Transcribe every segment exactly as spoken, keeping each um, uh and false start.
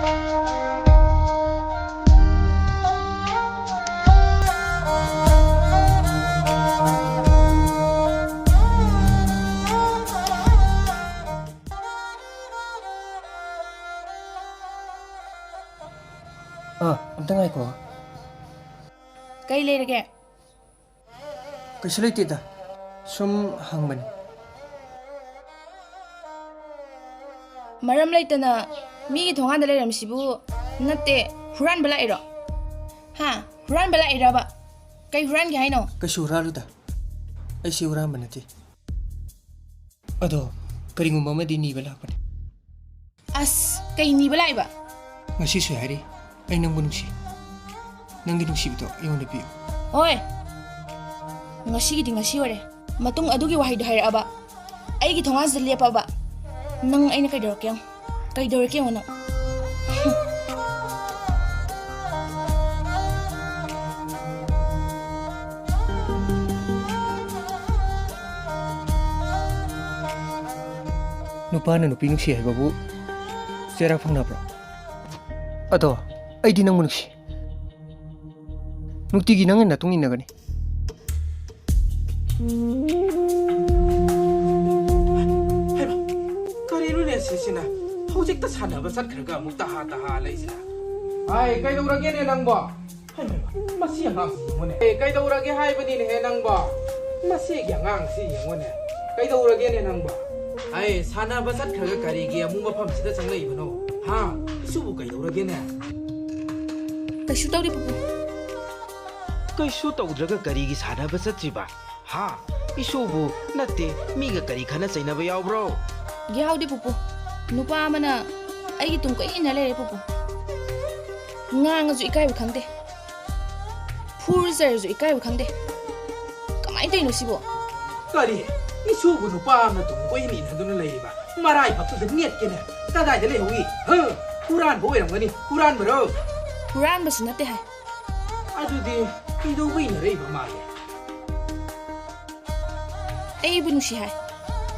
ꯑꯥ, ꯑꯝꯇ ꯉꯥꯏꯈꯣ꯫ ꯀꯩ ꯂꯩꯔꯒꯦ? ꯀꯩꯁꯨ ꯂꯩꯇꯦꯗ, ꯁꯨꯝ ꯍꯪꯕꯅꯤ꯫ ꯃꯔꯝ ꯂꯩꯇꯅ ꯃꯤꯒꯤ ꯊꯣꯡꯒꯥꯟꯗ ꯂꯩꯔꯝꯃꯤꯁꯤꯕꯨ? ꯅꯠꯇꯦ, ꯍꯨꯔꯥꯟꯕ ꯂꯥꯛꯏꯔꯣ? ꯍꯥ? ꯍꯨꯔꯥꯟꯕ ꯂꯥꯛꯏꯔꯕ? ꯀꯩ ꯍꯨꯔꯥꯟꯒꯦ ꯍꯥꯏꯅꯣ? ꯀꯩꯁꯨ ꯍꯨꯔꯥꯜꯂꯨꯗ, ꯑꯩꯁꯤ ꯍꯨꯔꯥꯟꯕ ꯅꯠꯇꯦ꯫ ꯑꯗꯣ ꯀꯔꯤꯒꯨꯝꯕ ꯑꯃꯗꯤ ꯅꯤꯕ ꯂꯥꯛꯄꯅꯦ꯫ ꯑꯁ, ꯀꯩ ꯅꯤꯕ ꯂꯥꯛꯏꯕ? ꯉꯁꯤꯁꯨ ꯍꯥꯏꯔꯤ, ꯑꯩ ꯅꯪꯕꯨ ꯅꯨꯡꯁꯤ꯫ ꯅꯪꯒꯤ ꯅꯨꯡꯁꯤꯕꯗꯣ ꯑꯩꯉꯣꯟꯗ ꯄꯤꯌꯨ꯫ ꯍꯣꯏ, ꯉꯁꯤꯒꯤꯗꯤ ꯉꯁꯤ ꯑꯣꯏꯔꯦ꯫ ꯃꯇꯨꯡ ꯑꯗꯨꯒꯤ ꯋꯥꯍꯩꯗꯣ ꯍꯥꯏꯔꯛꯑꯕ, ꯑꯩꯒꯤ ꯊꯣꯡꯒꯥꯟꯁꯤꯗ ꯂꯦꯞꯄꯕ, ꯅꯪ ꯑꯩꯅ ꯀꯩꯗꯧꯔꯛꯀꯦ ꯌꯦꯡꯉꯨ꯫ ꯀꯩꯗꯧꯔꯛꯀꯦ ꯌꯦꯡꯉꯨ ꯅꯪ꯫ ꯅꯨꯄꯥꯅ ꯅꯨꯄꯤ ꯅꯨꯡꯁꯤ ꯍꯥꯏꯕꯕꯨ ꯆꯦꯔꯥ ꯐꯪꯅꯕ꯭ꯔꯣ? ꯑꯗꯣ ꯑꯩꯗꯤ ꯅꯪꯕꯨ ꯅꯨꯡꯁꯤ꯫ ꯅꯨꯡꯇꯤꯒꯤ ꯅꯪꯅ ꯅꯇꯨꯡ ꯏꯟꯅꯒꯅꯤ꯫ ꯍꯩꯃꯥ, ꯀꯔꯤꯅꯣꯅꯦ ꯁꯤꯁꯤꯅ? ꯍꯧꯖꯤꯛꯇ ꯁꯥꯟꯅꯕ ꯆꯠꯈ꯭ꯔꯒ ꯑꯃꯨꯛ ꯇꯍꯥ ꯇꯍꯥ ꯂꯩꯁꯤꯅ꯫ ꯑꯥꯏ, ꯀꯩꯗꯧꯔꯒꯦꯅꯦ ꯅꯪꯕꯣ? ꯍꯩꯃꯥ, ꯃꯁꯤ ꯑꯉꯥꯡꯁꯤ ꯌꯦꯡꯉꯨꯅꯦ꯫ ꯑꯦ, ꯀꯩꯗꯧꯔꯒꯦ ꯍꯥꯏꯕꯅꯤꯅꯦꯍꯦ ꯅꯪꯕꯣ? ꯃꯁꯤꯒꯤ ꯑꯉꯥꯡꯁꯤ ꯌꯦꯡꯉꯨꯅꯦ꯫ ꯀꯩꯗꯧꯔꯒꯦꯅꯦ ꯅꯪꯕꯣ? ꯑꯩ ꯁꯥꯟꯅꯕ ꯆꯠꯈ꯭ꯔꯒ ꯀꯔꯤꯒꯤ ꯑꯃꯨꯛ ꯃꯐꯝꯁꯤꯗ ꯆꯪꯂꯛꯏꯕꯅꯣ? ꯍꯥ? ꯏꯁꯨꯕꯨ ꯀꯩꯗꯧꯔꯒꯦꯅꯦ? ꯀꯩꯁꯨ ꯇꯧꯗꯦ, ꯄꯨꯄꯨ꯫ ꯀꯩꯁꯨ ꯇꯧꯗ꯭ꯔꯒ ꯀꯔꯤꯒꯤ ꯁꯥꯟꯅꯕ ꯆꯠꯇ꯭ꯔꯤꯕ? ꯍꯥ? ꯏꯁꯨꯕꯨ ꯅꯠꯇꯦ, ꯃꯤꯒ ꯀꯔꯤ ꯈꯠꯅ ꯆꯩꯅꯕ ꯌꯥꯎꯕ꯭ꯔꯣ? ꯌꯥꯎꯗꯦ, ꯄꯨꯄꯨ꯫ ꯅꯨꯄꯥ ꯑꯃꯅ ꯑꯩꯒꯤ ꯇꯨꯡ ꯀꯣꯏ ꯏꯟꯅ ꯂꯩꯔꯦ, ꯄꯨꯄꯨ꯫ ꯉꯥꯡꯉꯁꯨ ꯏꯀꯥꯏꯕ ꯈꯪꯗꯦ꯫ ꯐꯨꯔꯨ ꯆꯩꯔꯁꯨ ꯏꯀꯥꯏꯕ ꯈꯪꯗꯦ꯫ ꯀꯃꯥꯏꯅ ꯇꯧꯔꯤꯅꯣ ꯁꯤꯕꯣ? ꯀꯔꯤ? ꯏꯁꯨꯕꯨ ꯅꯨꯄꯥ ꯑꯃꯅ ꯇꯨꯡ ꯀꯣꯏ ꯏꯟ ꯏꯟꯅꯗꯨꯅ ꯂꯩꯔꯤꯕ? ꯃꯔꯥꯏꯕꯛꯇꯨꯗ ꯅꯦꯠꯀꯦꯅꯦ꯫ ꯀꯗꯥꯏꯗ ꯂꯩꯍꯧꯏ? ꯍ? ꯍꯨꯔꯥꯟꯕ ꯑꯣꯏꯔꯝꯒꯅꯤ꯫ ꯍꯨꯔꯥꯟꯕꯔꯣ? ꯍꯨꯔꯥꯟꯕꯁꯨ ꯅꯠꯇꯦ ꯍꯥꯏ꯫ ꯑꯗꯨꯗꯤ ꯀꯩꯗꯧꯕ ꯏꯟꯅꯔꯛꯏꯕ ꯃꯥꯒꯦ? ꯑꯩꯕꯨ ꯅꯨꯡꯁꯤ ꯍꯥꯏ꯫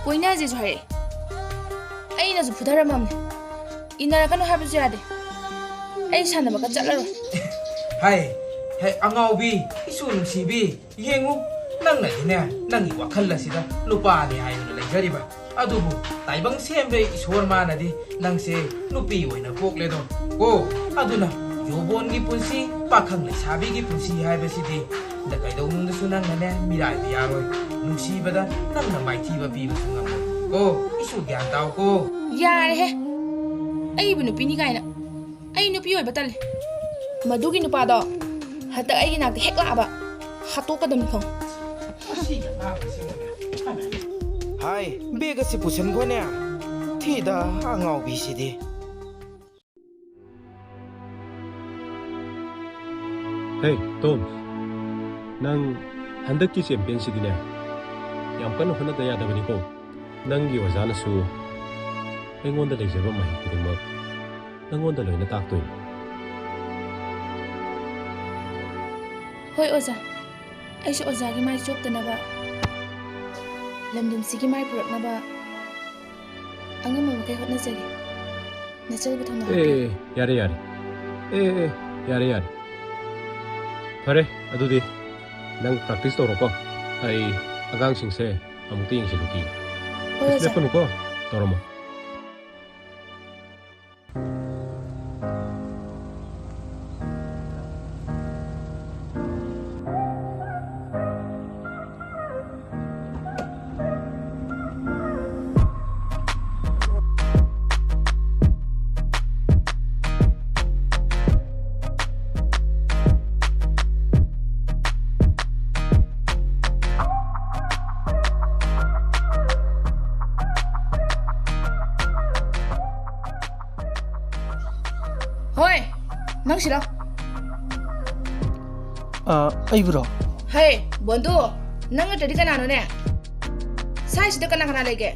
ꯀꯣꯏꯅꯁꯦꯁꯨ ꯍꯥꯏꯔꯛꯑꯦ꯫ ꯑꯩꯅꯁꯨ ꯐꯨꯊꯔꯝꯃꯕꯅꯦ꯫ ꯏꯟꯅꯔꯛꯀꯅꯨ ꯍꯥꯏꯕꯁꯨ ꯌꯥꯗꯦ꯫ ꯑꯩ ꯁꯥꯟꯅꯕꯒ ꯆꯠꯂꯔꯣꯏ꯫ ꯍꯥꯏ, ꯍꯦ, ꯑꯉꯥꯎꯕꯤ, ꯏꯁꯨ ꯅꯨꯡꯁꯤꯕꯤ, ꯌꯦꯡꯉꯨ, ꯅꯪꯅꯗꯤꯅꯦ, ꯅꯪꯒꯤ ꯋꯥꯈꯜ ꯑꯁꯤꯗ ꯅꯨꯄꯥꯅꯤ ꯍꯥꯏꯗꯨꯅ ꯂꯩꯖꯔꯤꯕ꯫ ꯑꯗꯨꯕꯨ ꯇꯥꯏꯕꯪ ꯁꯦꯝꯕ ꯏꯁꯣꯔ ꯃꯥꯅꯗꯤ ꯅꯪꯁꯦ ꯅꯨꯄꯤ ꯑꯣꯏꯅ ꯄꯣꯛꯂꯦꯗꯣ꯫ ꯀꯣ, ꯑꯗꯨꯅ ꯌꯣꯕꯣꯟꯒꯤ ꯄꯨꯟꯁꯤ, ꯄꯥꯈꯪ ꯂꯩꯁꯥꯕꯤꯒꯤ ꯄꯨꯟꯁꯤ ꯍꯥꯏꯕꯁꯤꯗꯤ ꯅ ꯀꯩꯗꯧꯅꯨꯡꯗꯁꯨ ꯅꯪꯅꯅꯦ ꯃꯤꯔꯥꯏꯕ ꯌꯥꯔꯣꯏ꯫ ꯅꯨꯡꯁꯤꯕꯗ ꯅꯪꯅ ꯃꯥꯏꯊꯤꯕ ꯄꯤꯕꯁꯨ ꯉꯝꯃꯣꯏ꯫ ꯀꯣ, ꯏꯁꯨ ꯒ꯭ꯌꯥꯟ ꯇꯥꯎꯀꯣ꯫ ꯌꯥꯔꯦꯍꯦ, ꯑꯩꯕꯨ ꯅꯨꯄꯤꯅꯤ ꯀꯥꯏꯅ꯫ ꯑꯩ ꯅꯨꯄꯤ ꯑꯣꯏꯕ ꯇꯜꯂꯦ꯫ ꯃꯗꯨꯒꯤ ꯅꯨꯄꯥꯗꯣ ꯍꯟꯗꯛ ꯑꯩꯒꯤ ꯅꯥꯛꯇ ꯍꯦꯛ ꯂꯥꯛꯑꯕ ꯍꯥꯠꯇꯣꯛꯀꯗꯕꯅꯤ ꯈꯪꯉꯨ꯫ ꯍꯥꯏ, ꯕꯦꯒ ꯑꯁꯤ ꯄꯨꯁꯟꯈꯣꯅꯦ꯫ ꯊꯤꯗ, ꯑꯉꯥꯎꯕꯤꯁꯤꯗꯤ꯫ ꯍꯦ, ꯇꯣꯝ, ꯅꯪ ꯍꯟꯗꯛꯀꯤ ꯆꯦꯝꯄꯤꯌꯟꯁꯤꯗꯤꯅꯦ, ꯌꯥꯝ ꯀꯟꯅ ꯍꯣꯠꯅꯗ ꯌꯥꯗꯕꯅꯤꯀꯣ꯫ ꯅꯪꯒꯤ ꯑꯣꯖꯥꯅꯁꯨ ꯑꯩꯉꯣꯟꯗ ꯂꯩꯖꯕ ꯃꯍꯩ ꯈꯨꯗꯤꯡꯃꯛ ꯅꯪꯉꯣꯟꯗ ꯂꯣꯏꯅ ꯇꯥꯛꯇꯣꯏꯅꯤ꯫ ꯍꯣꯏ ꯑꯣꯖꯥ, ꯑꯩꯁꯨ ꯑꯣꯖꯥꯒꯤ ꯃꯥꯏ ꯆꯣꯞꯇꯅꯕ, ꯂꯝꯗꯝꯁꯤꯒꯤ ꯃꯥꯏ ꯄꯨꯔꯛꯅꯕ ꯑꯉꯝꯕ ꯃꯈꯩ ꯍꯣꯠꯅꯖꯒꯦ꯫ ꯅꯆꯜꯕꯨ ꯊꯧꯅꯥ ꯍꯥꯞꯄꯤꯌꯨ꯫ ꯑꯦ, ꯌꯥꯔꯦ, ꯌꯥꯔꯦ꯫ ꯑꯦ, ꯑꯦ, ꯌꯥꯔꯦ, ꯌꯥꯔꯦ꯫ ꯐꯔꯦ, ꯑꯗꯨꯗꯤ ꯅꯪ ꯄ꯭ꯔꯦꯛꯇꯤꯁ ꯇꯧꯔꯣꯀꯣ꯫ ꯑꯩ ꯑꯉꯥꯡꯁꯤꯡꯁꯦ ꯑꯃꯨꯛꯇ ꯌꯦꯡꯁꯤꯜꯂꯨꯈꯤꯒꯦ꯫ ꯍꯣꯏ, ꯑꯣꯖꯥ꯫ ꯂꯦꯞꯀꯅꯨꯀꯣ, ꯇꯧꯔꯝꯃꯣ꯫ ꯍꯣꯏ, ꯅꯪ ꯁꯤꯔꯣ? ꯑ, ꯑꯩꯕꯨꯔꯣ? ꯍꯦ, ꯕꯣꯟꯗꯨ, ꯅꯪ ꯅꯠꯇ꯭ꯔꯗꯤ ꯀꯅꯥꯅꯣꯅꯦ? ꯁ꯭ꯋꯥꯏꯁꯤꯗ ꯀꯅꯥ ꯀꯅꯥ ꯂꯩꯒꯦ?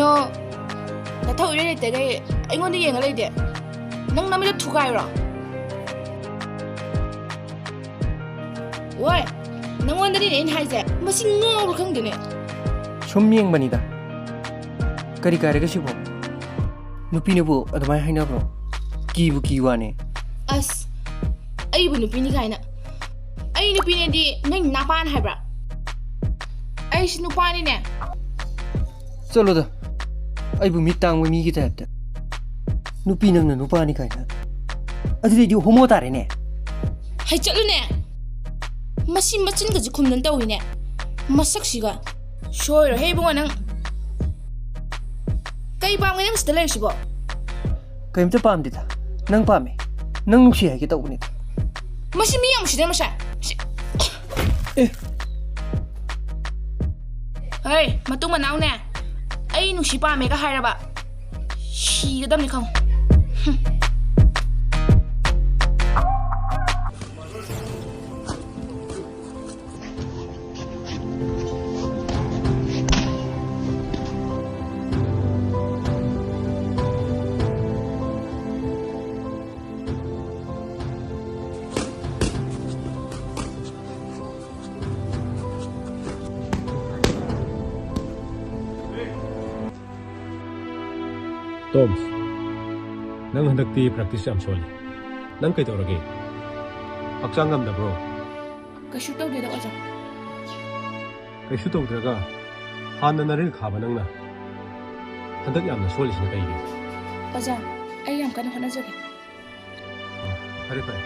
ꯀꯩꯅꯣ, ꯅꯊꯧ ꯏꯔꯩ ꯂꯩꯇꯒꯩ ꯑꯩꯉꯣꯟꯗ ꯌꯦꯡꯉ ꯂꯩꯗꯦ꯫ ꯅꯪ ꯅꯃꯤꯠꯇ ꯊꯨꯒꯥꯏꯔꯣ? ꯋꯣꯏ, ꯅꯪꯉꯣꯟꯗꯅꯤꯅꯦ ꯑꯩꯅ ꯍꯥꯏꯁꯦ꯫ ꯃꯁꯤ ꯉꯥꯎꯕ꯭ꯔꯥ ꯈꯪꯗꯦꯅꯦ꯫ ꯁꯨꯝ ꯌꯦꯡꯕꯅꯤꯗ꯫ ꯀꯔꯤ ꯀꯥꯏꯔꯒꯦ ꯁꯤꯕꯣ? ꯅꯨꯄꯤꯅꯕꯨ ꯑꯗꯨꯃꯥꯏꯅ ꯍꯥꯏꯅꯕ꯭ꯔꯣ? ꯀꯤꯕꯨ ꯀꯤ ꯋꯥꯅꯦ꯫ ꯑꯁ, ꯑꯩꯕꯨ ꯅꯨꯄꯤꯅꯤ ꯀꯥꯏꯅ꯫ ꯑꯩ ꯅꯨꯄꯤꯅꯦꯗꯤ ꯅꯪ ꯅꯄꯥꯅ ꯍꯥꯏꯕ꯭ꯔꯥ? ꯑꯩꯁꯨ ꯅꯨꯄꯥꯅꯤꯅꯦ꯫ ꯆꯠꯂꯣꯗ, ꯑꯩꯕꯨ ꯃꯤꯠ ꯇꯥꯡꯕ ꯃꯤꯒꯤ ꯇꯥꯏꯞꯇ꯫ ꯅꯨꯄꯤ ꯅꯪꯅ ꯅꯨꯄꯥꯅꯤ ꯀꯥꯏꯅ꯫ ꯑꯗꯨꯗꯤ ꯑꯩꯗꯤ ꯍꯣꯃꯣ ꯇꯥꯔꯦꯅꯦ꯫ ꯍꯩ, ꯆꯠꯂꯨꯅꯦ꯫ ꯃꯁꯤ ꯃꯆꯤꯟꯒꯁꯦ ꯈꯨꯝꯗꯅ ꯇꯧꯏꯅꯦ꯫ ꯃꯁꯛꯁꯤꯒ꯫ ꯁꯣꯏꯔꯣꯏꯍꯦ ꯏꯕꯨꯡꯉꯣ ꯅꯪ꯫ ꯀꯩ ꯄꯥꯝꯒꯦ ꯅꯪ ꯁꯤꯗ ꯂꯩꯔꯤꯁꯤꯕꯣ? ꯀꯩꯝꯇ ꯄꯥꯝꯗꯦꯗ꯫ ꯅꯪ ꯄꯥꯝꯃꯦ꯫ ꯅꯪ ꯅꯨꯡꯁꯤ ꯍꯥꯏꯒꯦ ꯇꯧꯕꯅꯤꯗ꯫ ꯃꯁꯤ ꯃꯤ ꯌꯥꯝ ꯎꯁꯤꯠꯇꯦ ꯃꯁꯦ꯫ ꯁꯤ-, ꯑꯦ꯫ ꯍꯩ, ꯃꯇꯨꯡ ꯃꯅꯥꯎꯅꯦ꯫ ꯑꯩ ꯅꯨꯡꯁꯤ ꯄꯥꯝꯃꯦꯒ ꯍꯥꯏꯔꯕ꯫ ꯁꯤꯒꯗꯕꯅꯤ ꯈꯪꯉꯨ꯫ ꯍꯨꯝ꯫ ꯇꯣꯝꯁ, ꯅꯪ ꯍꯟꯗꯛꯇꯤ practice ꯌꯥꯝ ꯁꯣꯜꯂꯤ꯫ ꯅꯪ ꯀꯩꯗꯧꯔꯒꯦ? ꯍꯛꯆꯥꯡ ꯉꯝꯗꯕ꯭ꯔꯣ? ꯀꯩꯁꯨ ꯇꯧꯗꯦꯗ, ꯑꯣꯖꯥ꯫ ꯀꯩꯁꯨ ꯇꯧꯗ꯭ꯔꯒ ꯍꯥꯟꯅ ꯅꯔꯤꯜ ꯈꯥꯕ ꯅꯪꯅ ꯍꯟꯗꯛ ꯌꯥꯝꯅ ꯁꯣꯜꯂꯤꯁꯤꯅ ꯀꯩꯒꯤꯅꯣ? ꯑꯣꯖꯥ, ꯑꯩ ꯌꯥꯝ ꯀꯟꯅ ꯍꯣꯠꯅꯖꯒꯦ꯫ ꯑ, ꯐꯔꯦ, ꯐꯔꯦ꯫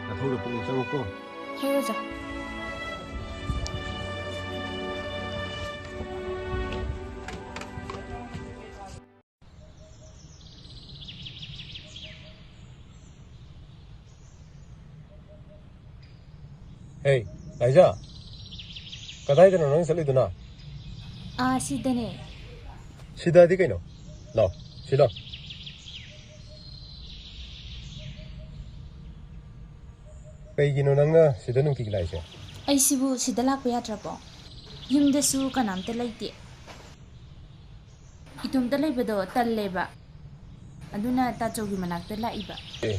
ꯅꯊꯧꯗ ꯄꯨꯛꯅꯤꯡ ꯆꯪꯉꯨꯀꯣ꯫ ꯍꯣꯏ, ꯑꯣꯖꯥ꯫ ꯍꯦ, ꯂꯥꯏꯖꯥ, ꯀꯗꯥꯏꯗꯅꯣ ꯅꯪ ꯆꯠꯂꯤꯗꯨꯅ? ꯑꯥ, ꯁꯤꯗꯅꯦ꯫ ꯁꯤꯗꯗꯤ ꯀꯩꯅꯣ? ꯂꯥꯎ, ꯁꯤ ꯂꯥꯎ꯫ ꯀꯩꯒꯤꯅꯣ ꯅꯪꯅ ꯁꯤꯗ ꯅꯨꯡꯇꯤꯒꯤ ꯂꯥꯛꯏꯁꯦ? ꯑꯩꯁꯤꯕꯨ ꯁꯤꯗ ꯂꯥꯛꯄ ꯌꯥꯗ꯭ꯔꯕꯣ? ꯌꯨꯝꯗꯁꯨ ꯀꯅꯥꯝꯇ ꯂꯩꯇꯦ꯫ ꯏꯇꯣꯝꯇ ꯂꯩꯕꯗꯣ ꯇꯜꯂꯦꯕ꯫ ꯑꯗꯨꯅ ꯇꯥꯆꯧꯒꯤ ꯃꯅꯥꯛꯇ ꯂꯥꯛꯏꯕ꯫ ꯑꯦ,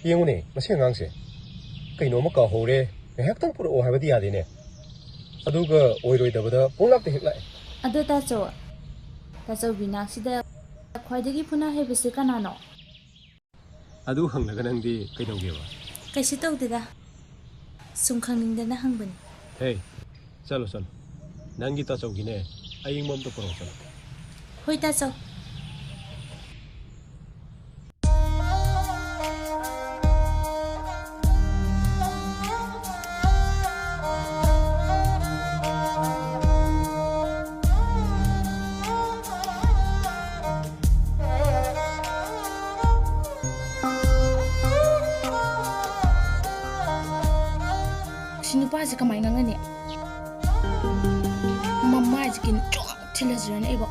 ꯌꯦꯡꯉꯨꯅꯦ, ꯃꯁꯤ ꯑꯉꯥꯡꯁꯦ꯫ ꯀꯩꯅꯣꯝꯃ ꯀꯥꯎꯍꯧꯔꯦ, ꯉꯥꯏꯍꯥꯛꯇꯪ ꯄꯨꯔꯛꯑꯣ ꯍꯥꯏꯕꯗꯤ ꯌꯥꯗꯦꯅꯦ꯫ ꯑꯗꯨꯒ ꯑꯣꯏꯔꯣꯏꯗꯕꯗ ꯄꯣꯛꯂꯥꯛꯇ ꯍꯦꯛ ꯂꯥꯛꯑꯦ꯫ ꯑꯗꯣ ꯇꯥꯆꯧ, ꯇꯥꯆꯧꯒꯤ ꯅꯥꯛꯁꯤꯗ ꯈ꯭ꯋꯥꯏꯗꯒꯤ ꯐꯨꯅ ꯍꯩꯕꯁꯦ ꯀꯅꯥꯅꯣ? ꯑꯗꯨ ꯍꯪꯂꯒ ꯅꯪꯗꯤ ꯀꯩꯗꯧꯒꯦꯕ? ꯀꯩꯁꯨ ꯇꯧꯗꯦꯗ, ꯁꯨꯝ ꯈꯪꯅꯤꯡꯗꯅ ꯍꯪꯕꯅꯤ꯫ ꯍꯦ, ꯆꯠꯂꯣ, ꯆꯠꯂꯣ꯫ ꯅꯪꯒꯤ ꯇꯥꯆꯧꯒꯤꯅꯦ, ꯑꯌꯤꯡꯕ ꯑꯝꯇ ꯄꯨꯔꯛꯑꯣ, ꯆꯠꯂꯣ꯫ ꯍꯣꯏ ꯇꯥꯆꯧ꯫ ꯁꯤ ꯅꯨꯄꯥꯁꯦ ꯀꯃꯥꯏꯅ ꯉꯥꯡꯅꯅꯤ? ꯃꯃꯥꯏꯁꯦ ꯀꯤꯟ ꯆꯣꯛ ꯊꯤꯜꯂꯁꯤꯔꯅꯦ ꯑꯩꯕꯣ꯫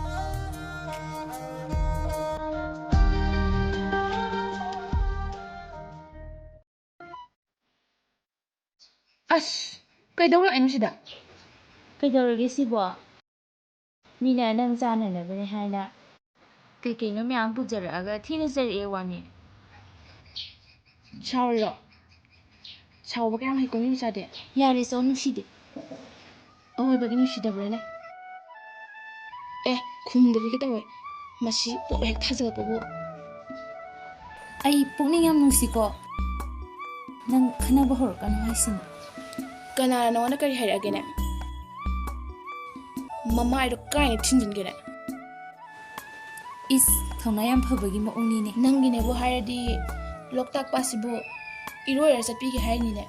ꯑꯁ, ꯀꯩꯗꯧ ꯂꯥꯛꯏꯅꯣ ꯁꯤꯗ? ꯀꯩꯗꯧꯔꯒꯦ ꯁꯤꯕꯣ? ꯃꯤꯅ ꯅꯪ ꯆꯥꯅꯅꯕꯅꯦ ꯍꯥꯏꯅ ꯀꯩꯀꯩꯅꯣ ꯃꯌꯥꯝ ꯄꯨꯖꯔꯛꯑꯒ ꯊꯤꯅ ꯆꯩꯔꯛꯑꯦ ꯋꯥꯅꯤ꯫ ꯁꯥꯎꯔꯤꯔꯣ? ꯁꯥꯎꯕ ꯀꯌꯥꯝ ꯍꯩꯀꯣ ꯃꯤ ꯃꯆꯥꯗꯤ꯫ ꯌꯥꯔꯦ ꯆꯣ, ꯅꯨꯡꯁꯤꯗꯦ꯫ ꯑꯋꯣꯏꯕꯒꯤ ꯅꯨꯡꯁꯤꯗꯕ꯭ꯔꯥꯅꯦ? ꯑꯦ, ꯈꯨꯝꯗꯕꯤꯒ ꯇꯧꯋꯦ꯫ ꯃꯁꯤ ꯄꯣꯛ ꯍꯦꯛ ꯊꯥꯖꯤꯜꯂꯛꯄꯕꯨ꯫ ꯑꯩ ꯄꯨꯛꯅꯤꯡ ꯌꯥꯝ ꯅꯨꯡꯁꯤꯀꯣ꯫ ꯅꯪ ꯈꯟꯅꯕ ꯍꯧꯔꯛꯀꯅꯨ ꯍꯥꯏꯁꯤꯅꯤ꯫ ꯀꯅꯥꯅ ꯅꯉꯣꯟꯗ ꯀꯔꯤ ꯍꯥꯏꯔꯛꯑꯒꯦꯅꯦ? ꯃꯃꯥꯏꯗꯣ ꯀꯥꯏꯅ ꯊꯤꯟꯖꯤꯟꯒꯦꯅꯦ꯫ ꯏꯁ, ꯊꯧꯅꯥ ꯌꯥꯝ ꯐꯕꯒꯤ ꯃꯑꯣꯡꯅꯤꯅꯦ꯫ ꯅꯪꯒꯤꯅꯦꯕꯨ ꯍꯥꯏꯔꯗꯤ ꯂꯣꯛꯇꯥꯛ ꯄꯥꯠꯁꯤꯕꯨ ꯏꯔꯣꯏꯔ ꯆꯠꯄꯤꯒꯦ ꯍꯥꯏꯅꯤꯅꯦ꯫